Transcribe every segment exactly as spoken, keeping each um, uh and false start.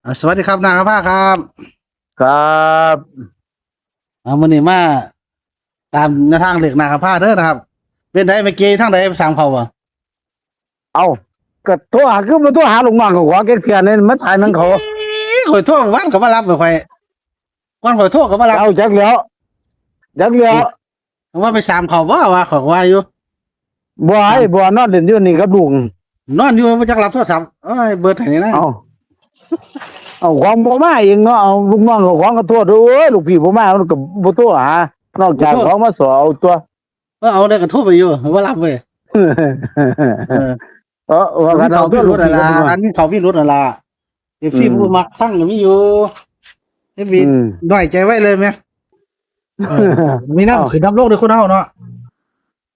อ่า สวัสดีครับ นาคำผ้าครับ ครับ เอา มื้อนี้มาตามแนวทางเลขนาคำผ้าเด้อนะครับ เป็นได เมื่อกี้ทางใด สามเขาบ่ เอ้า ก็โทรหา คือบ่โทรหาลูกน้องก็ขอเก็บเพียนนี่ มาถ่ายหนังเขา อี๋ ข่อยโทรวันก็บ่รับข่อย ก่อนข่อยโทรก็บ่รับ เอา จักแล้ว จักแล้ว ว่าไปสามเขาบ่ ว่าเขาว่าอยู่ บ่ ไอ้ บ่ นอนเล่นอยู่นี่กับลุง นอนอยู่ บ่จักรับโทรศัพท์ เอ้ย เบิดให้นะ เอ้า เอาของบ่มาเองเนาะ เอาลูกน้องเอาของก็โทษ โอ้ย ลูกพี่บ่มา มันก็บ่โทรหา นอกจาก โทษ ของมาสอเอาตัว เออ เอาได้ก็โทรไปอยู่ บ่รับเว้ย เออ เออ เออ ว่ากัน เขา เอา มีพิรุธนั่นล่ะ ตัวลูกพี่ อันนี้เขามีพิรุธนั่นล่ะ เอฟซี อืม ผู้มักฟังก็มีอยู่ เอฟซี อืม น้อยใจไว้เลยแหม เออ มีน้ำ อ้าว ขึ้นน้ำลงเด้อคนเฮาเนาะ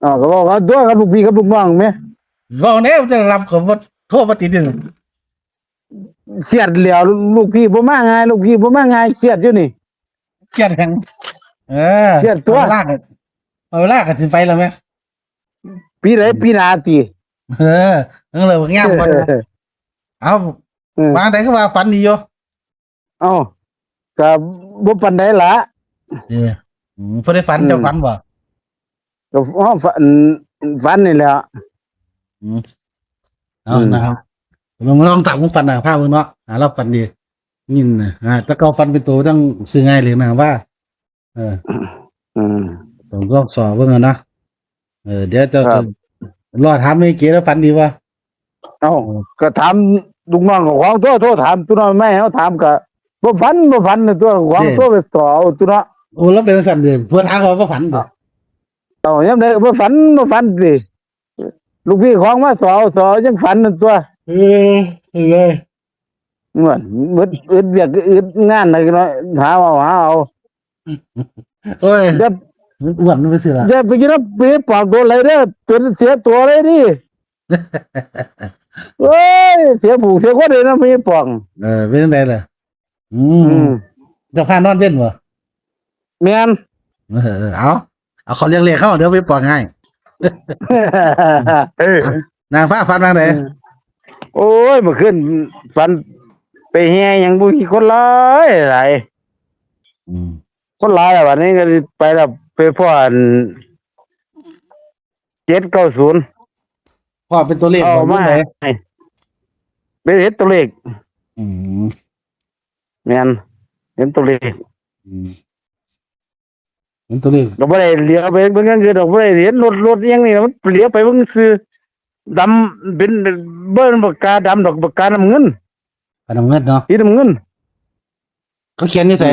อ้าว ก็บอกว่าตัวกับลูกพี่กับลูกน้องแหม เว้าแนวจะรับก็บ่โทรมาติดนี่ เครียดแล้ว ลูกพี่บ่มาง่าย ลูกพี่บ่มาง่าย เครียดอยู่นี่ เครียดแฮง เออ เครียดตัว เอาเวลาก็ เอาเวลาก็สิไปแล้วแหม ปีใด อืม ปีหน้าติ เออ นั่นเลยว่าแง่มก่อนนะ เออ เอา เออ วางใดคือว่าฝันดีอยู่ เอ้า ก็บ่ปานใดล่ะ เออ อืม เพิ่นได้ฝัน อืม เจ้าฝันบ่ ก็ อ๋อ ฝัน ฝันนี่แหละ อืม เอา อืม นะครับ ลอง ลองถามผู้ฝันหน่อย ภาพเบิ่งเนาะ อ่า เราฝันดี ยินนะ อ่า แต่เก่าฝันเป็นตัวต้องซื้อง่ายเลยนะว่า เออ อืม ผมลองสอบเบิ่งก่อนนะ เออ เดี๋ยวจะ ครับ รอถามแม่เก๋แล้วฝันดีวะ เอ้า เออ ก็ถามลูกน้องของโทร โทรถามตัวน้อยแม่เขาถามก็บ่ฝัน บ่ฝันนะตัวของ เด้ โทรไปต่อเอาตัวเนาะ โอ้ แล้วเป็นจั่งซั่นเด้ เพิ่นถามว่าบ่ฝันเด้ เอ้า ยามใดก็บ่ฝัน บ่ฝันสิ ลูกพี่ของมาสอ สอยังฝันนั่นตัว เออ เออ เหมือนอึด อึดเวียก อึดงานเลยเนาะ หาเอา หาเอา โอ้ย อย่า มันอ้วนมันไปสิล่ะ อย่าไปกินน้ำปีปากโดนอะไรเด้อ เป็นเสียตัวเลยดิ เอ้ย เสียผู้เสียคนเลยนะ มีปอง เออ เป็นจั่งใดล่ะ อืม อืม เจ้าพานอนเว้นบ่ แม่น เออ เออ เอา เอาขอเรียงเลขเข้า เดี๋ยวไปปองให้ เออ นางฟ้าฝันว่าไง เออ โอ้ย เมื่อคืนฝันไปแห่หยังบุ้ย คนหลายหลาย อืม คนหลายแล้ว วันนี้ก็ไปแล้ว ไปพ้ออัน เจ็ดเก้าศูนย์ พ่อเป็นตัวเลข เอา บ่ มา รุ่นไหน ให้ ไปเห็นตัวเลข อืม แม่น เห็นตัวเลข อืม เห็นตัวเลข ก็บ่ได้เหลียวไปเบิ่งอย่างอื่นดอก บ่ได้เห็นรถ รถอิหยังนี่ มันเหลียวไปเบิ่งซื่อ ดำ เป็น บ่เป็นปากกาดำดอก ปากกาน้ำเงิน ปากกาน้ำเงินเนาะ สีน้ำเงิน เขาเขียนอยู่ไส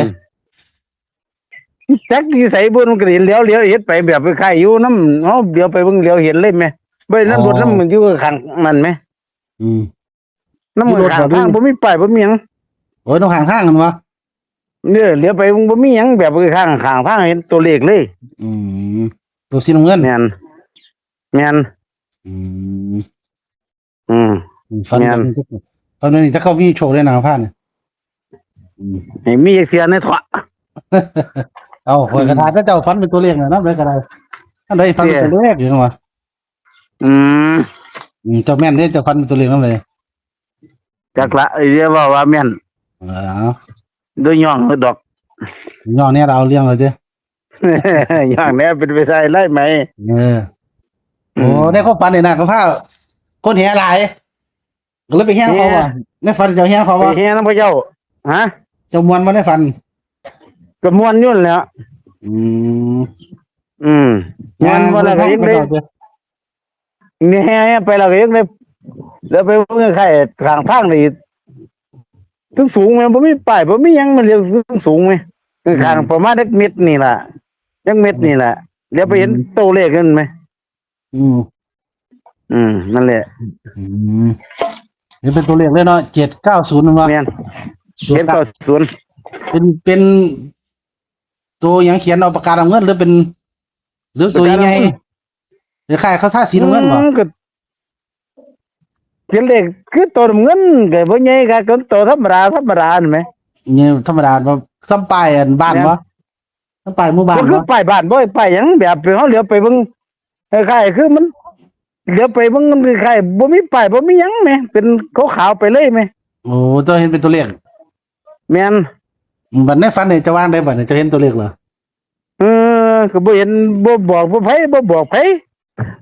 อืม จักอยู่ไสบุ้น มันก็เหลียว เหลียวเห็นไปแบบคล้ายๆอยู่นำ เฮาเหลียวไปเบิ่ง เหลียวเห็นเลยแหม บ่ได้นำรถ อ๋อ นำมันอยู่ข้างนั่นแหม อืม นำ อยู่รถ ข้างทาง บ่มี บ่มีป้าย บ่มีหยัง โอ้ย นำข้างทางนั่นวะ เนี่ย เหลียวไปมันบ่มีหยัง แบบข้าง ข้างทางเห็นตัวเลขเลย อืม ตัวสีน้ำเงิน แม่น แม่น อืม อืม อืม ฝัน แม่น แบบนี้ ฝันแบบนี้ถ้าเขามีโชคได้นะ พาเนี่ย อืม ให้มีจักเทื่อแหน่เถาะ เอา ข้อยก็ถามแต่เจ้าฝันเป็นตัวเลขน่ะ นำใดก็ได้ อันใดฝันเป็นตัวเลขอยู่นั่นวะ อืม อืม เจ้าแม่นเด้ เจ้าฝันเป็นตัวเลขนำใด จักละ เอ้ย อย่าเว้าว่าแม่น เออ โดยย่องดอก ย่องแหน่ เอาเรื่องเลยเด้ ย่องแหน่ เป็นไปได้หลายไหม เออ อืม โอ้ ในความฝันนี่นะ ก็พาคนแห่หลาย ก็เลยไปแห่เขาบ่ แห่ ในฝันเจ้าแห่เขาบ่ ไปแห่นำพระเจ้า ฮะ เจ้าม่วนบ่ในฝัน ก็ม่วนอยู่นั่นแหละ อืม อืม ม่วนบ่แล้วก็ยังได้ ย่างไปต่อเด้อ นี่แห่ไปแล้วก็ยังได้ แล้วไปเบิ่งไข่ข้างทางนี่ สูงๆ แม่นบ่มีป้าย บ่มีหยัง มันเรียกสูงๆ แม่น อืม ข้างประมาณจักเมตรนี่ล่ะ จักเมตรนี่ล่ะ เดี๋ยวไปเห็น อืม ตัวเลขนั่นไหม อืม อืม นั่นแหละ อืม นี่เป็นตัวเลขเลยเนาะ เจ็ดเก้าศูนย์ นั่นวะ แม่น เจ็ดเก้าศูนย์ เป็น เป็นตัวหยังเขียนเอาปากกาน้ำเงิน หรือเป็น หรือตัวยังไง ปากกาน้ำเงิน คล้ายๆเขาทาสีน้ำเงินบ่ อืม ก็ เขียนเลขคือตัวน้ำเงิน ก็บ่ใหญ่คัก ก็ตัวธรรมดา ธรรมดานั่นแหม เนี่ย ธรรมดาบ่ ส่ำป้ายอันบ้านบ่ แม่น ส่ำป้ายหมู่บ้าน มันคือ บ่ ป้ายบ้านบ่ ป้ายหยัง แบบเฮาเหลียวไปเบิ่ง คล้ายๆคือมัน เหลียวไปเบิ่งมันคล้ายๆบ่มีป้ายบ่มีหยังแหม เป็นขาวๆไปเลยแหม โอ้ ตัวเห็นเป็นตัวเลข แม่น อืม บัดในฝันนี่เจ้าว่าได๋ บัดนี้เจ้าเห็นตัวเลขเหรอ เออ ก็บ่เห็น บ่บอก บ่ไผ บ่บอกไผ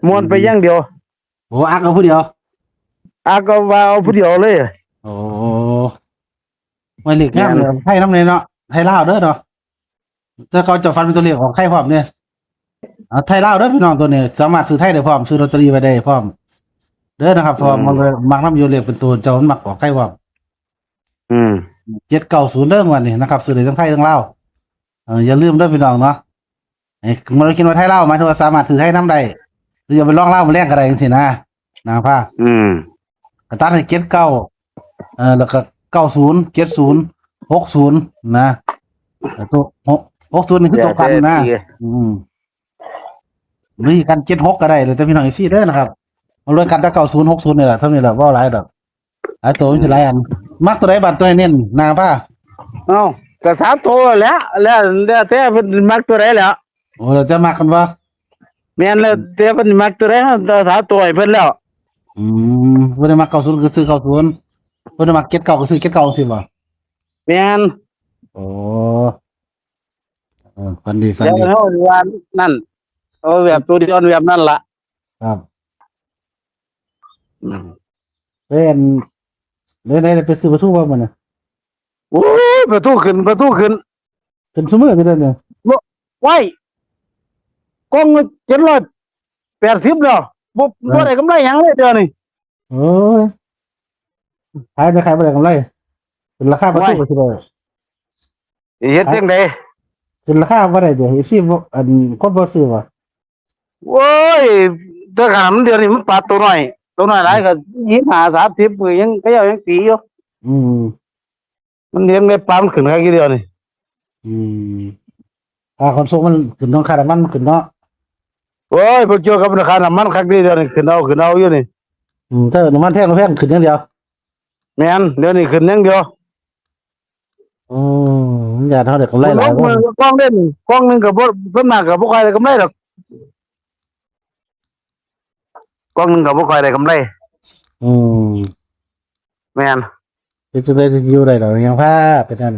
ม่วนไปอย่างเดียว โอ้ อักเอาผู้เดียว อักเอาว่าเอาผู้เดียวเลย โอ้ ไว้เลขงามเลย แม่น ไทยนำเลยเนาะ ไทยลาวเด้อเนาะ แต่เก่าเจ้าฝันเป็นตัวเลขออกไทยพร้อมเนี่ย เอาไทยลาวเด้อพี่น้อง ตัวนี้ สามารถซื้อไทยได้พร้อม ซื้อลอตเตอรี่ไว้ได้พร้อม เด้อนะครับ เพราะว่า อืม มันเลยมักนำอยู่ เลขเป็นตัวเจ้ามันมักออกไทยพร้อม อืม เจ็ดเก้าศูนย์ เด้องวดนี้นะครับ ซื้อได้ทั้งไทยทั้งลาว เออ อย่าลืมเด้อพี่น้องเนาะ เอ้ย มันเลยคิดว่าไทยลาว หมายถึงว่าสามารถซื้อไทยนำได้ หรือจะไปลองลาวมาแลงก็ได้จังซี้นะ นางฟ้า อืม ก็ตัดให้ เจ็ดเก้า เอ่อ แล้วก็ เก้าศูนย์ เจ็ดศูนย์ หกศูนย์ นะ เอ่อ ตัว หก หกศูนย์ นี่คือตัวกันนะ แล้วแต่ อืม หรือกัน เจ็ดหก ก็ได้ แล้วแต่พี่น้อง เอฟซี เด้อนะครับ เอาเลยกันแต่ เก้าศูนย์ หกศูนย์ นี่แหละ เท่านี้แหละ บ่หลายดอก หลายตัวมันสิหลายอัน มักตัวใดบัดตัวเน้น นางฟ้า เอ้า ก็สามตัวแหละ แล้ว แล้วแต่เพิ่นมักตัวใดแหละ โอ้ แล้วแต่มักกันบ่ แม่น แล้วแต่เพิ่นมักตัวใด เฮาสามตัวให้เพิ่นแล้ว อืม เพิ่นได้มัก เก้าศูนย์ ก็ซื้อ เก้าศูนย์ เพิ่นได้มัก เจ็ดเก้า ก็ซื้อ เจ็ดเก้า จังซี้บ่ แม่น โอ้ เออ ฝันดี ฝันดี เดี๋ยวเฮาสิว่านั่น เอาแบบตัวเดียวแบบนั่นล่ะ ครับ อืม เป็น ได้ ได้ ได้ไปซื้อปลาทูบ่มื้อนี้ โอ้ย ปลาทูขึ้น ปลาทูขึ้น ขึ้นซุมื้อคือเด้อเนี่ย โอ้ ไว้ กล่องละเจ็ดร้อยแปดสิบแล้ว บ่ เออ บ่ได้กำไรหยังเลยเดี๋ยวนี้ โอ้ย ขายไปขายบ่ได้กำไร ขึ้นราคาปลาทู ไว้ ก็สิได้ สิเฮ็ดจั่งใด ขึ้นราคาบ่ได้เด้อ เอฟซี บ่ อัน คนบ่ซื้อบ่ โอ้ย แต่ขนาดมันเดี๋ยวนี้มันปลาตัวน้อย ตัวน้อยหลายก็ อืม ยี่สิบห้า สามสิบ มื้อยัง เขาเจ้ายังตีอยู่ อืม มันเลี้ยงได้ปลา มันขึ้นคักอยู่เดียวนี่ อืม ค่าขนส่งมันขึ้นเนาะ ค่าน้ำมันมันขึ้นเนาะ โอ้ย บ่เกี่ยวกับราคาน้ำมันคักเดียวนี่ ขึ้นเอา ขึ้นเอาอยู่นี่ อืม ถ้าน้ำมันแพง แพงขึ้นอย่างเดียว แม่น เดี๋ยวนี้ขึ้นอย่างเดียว อืม มันย่านเฮาได้กำไรหลาย มื้อ มื้อกล่องเด่น กล่องหนึ่งก็บ่ ส่วนมากก็บ่ค่อยได้กำไรดอก กล่องหนึ่งก็บ่ค่อยได้กำไร อืม แม่น เฮ็ดจั่งใด๋สิอยู่ได้ดอก ยังพาไปนั่น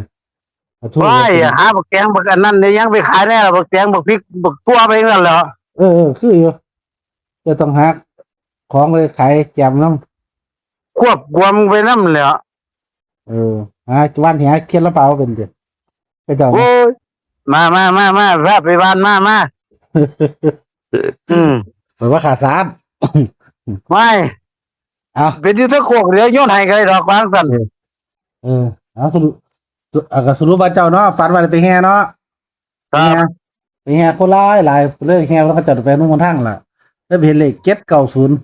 เอาทุน โอ้ย ไป หาบักแตงบักอันนั้นเนี่ย ยังไปขายแน่ล่ะ บักแตงบักพริกบักตั๋วไปนั่นแหล้ว เออ เออ คืออยู่ จะต้องหาของไปขายแจมนำ ควบกวมไปนำแหล้ว เออ หาวันหาเขียนลำเปล่าเป็นเด้อ ไปเจ้า โอ้ย มา มา มา มา พาไปบ้าน มา มา อืม เปิดว่าขาดสาร ไม่ เอา เป็นอยู่เทิงโคก เดี๋ยวโยนให้ก็ได้ดอก วางซั่น เออ เออ เอา สรุป สรุป อ่ะ ก็สรุปว่าเจ้าเนาะ ฝันว่าได้ไปแห่เนาะ ครับ ไปแห่ ไปแห่คนหลายหลาย เลยแห่แล้วเขาเจ้าไปนู่นทางล่ะ แล้วไปเห็นเลข เจ็ดเก้าศูนย์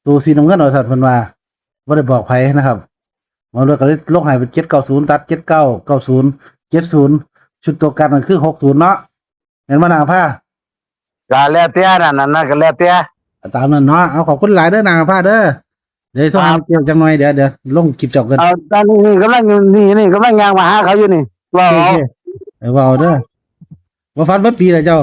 ตัวสีน้ำเงิน ว่าซั่นเพิ่นว่า บ่ได้บอกไผนะครับ หมอรวยก็เลยลงให้เป็น เจ็ดเก้าศูนย์ ตัด เจ็ดเก้า เก้าศูนย์ เจ็ดศูนย์ ชุดตัวกันนั่นคือ หกศูนย์ เนาะ แม่นบ่นางพา ก็แล้วแต่นั่นน่ะ นั่นก็แล้วแต่ ตามนั้นเนาะ เอา ขอบคุณหลายเด้อนางพาเด้อ เดี๋ยวโทรหา ครับ เกี่ยวจังหน่อย เดี๋ยว เดี๋ยวลงคลิปจบกัน เอา ตอนนี้นี่กำลังอยู่ นี่ นี่กำลังย่างมาหาเขาอยู่นี่ รอ โอเค เอา เออ เว้าเด้อ บ่ฝันเบิดปีแล้วเจ้า